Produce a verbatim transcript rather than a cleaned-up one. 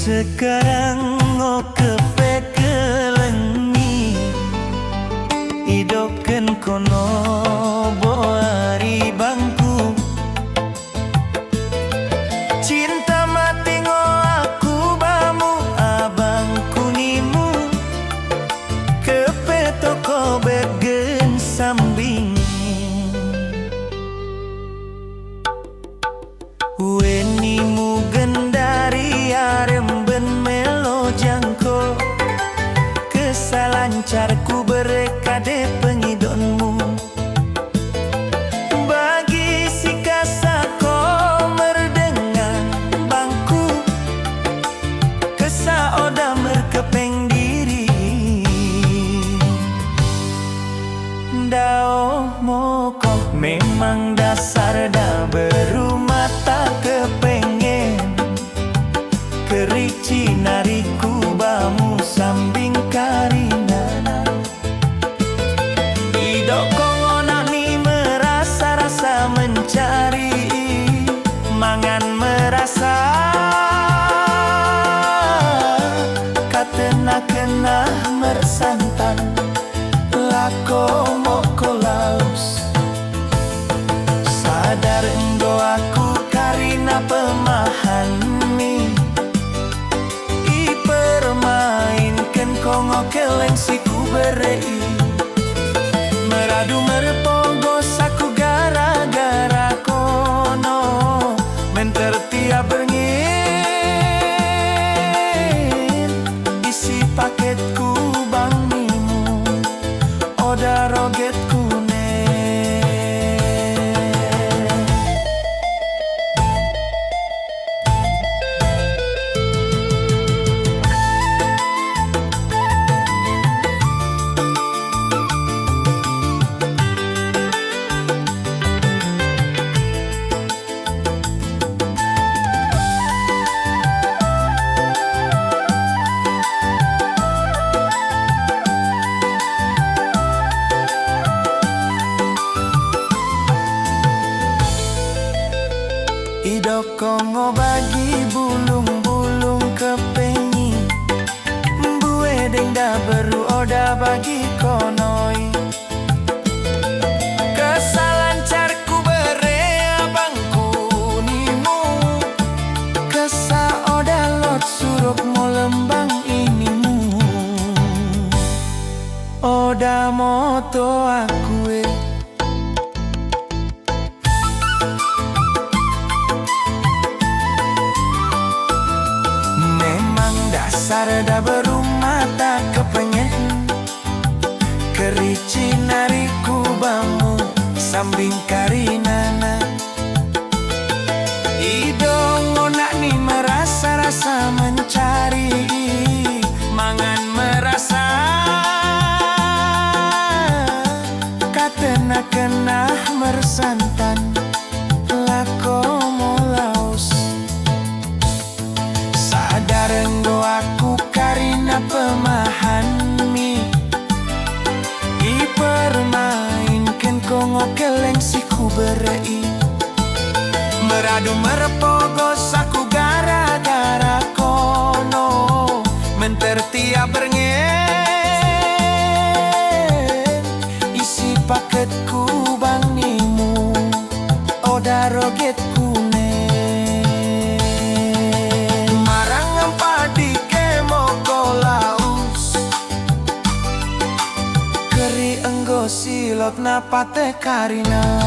Sekarang ngo kepe kellengi, idokken kono bo ari bangku. Cinta mati ngo aku bamu, abangku nimu, kepe toko beggen sambing. Ue nimu gendari aremben melo jangko, kessa lancar kubere kade pengidonmu. Bagi si kessa ko merdengan bangku, kessa oda merkepeng diri. Dao mo ko, memang dasar da berumata kepengen, kerici nari ku bamu sambing karinana. Idok ko ngo nak ni merasa-rasa mencari, mangan merasa, katenna kenah mersantan, lako mo ko laus. Sadar enggo aku karina pemahan mi, ipermainken ko ngo kelleng si kubere i. Meradu merpogos aku gara-gara kono, menter tiap berngi isi paketku bang nimu, oda rogetku ne. Idok ko ngo bagi bulung-bulung kepengi, mbue deng da beru oda bagi kono i. Kessa lancar kubere abangku nimu, kessa oda lot suruk mo lembang inimu, oda mo to aku e. Memang dasar da berumata kepengen, kerici nari ku bamu sambing karinana. Idok ngo nak ni merasa-rasa mencari, mangan merasa, katenna kenah mersantan, lako mo laus. Sadar enggo aku karina pemahan mi, ipermainken ko ngo kelleng si kubere i. Meradu merpogos aku gara-gara kono, menter tiap berngi isi paketku bang nimu, oda rogetku ne. Marang ngempadi ke mo ko laus, keri enggo si lot na pate karina.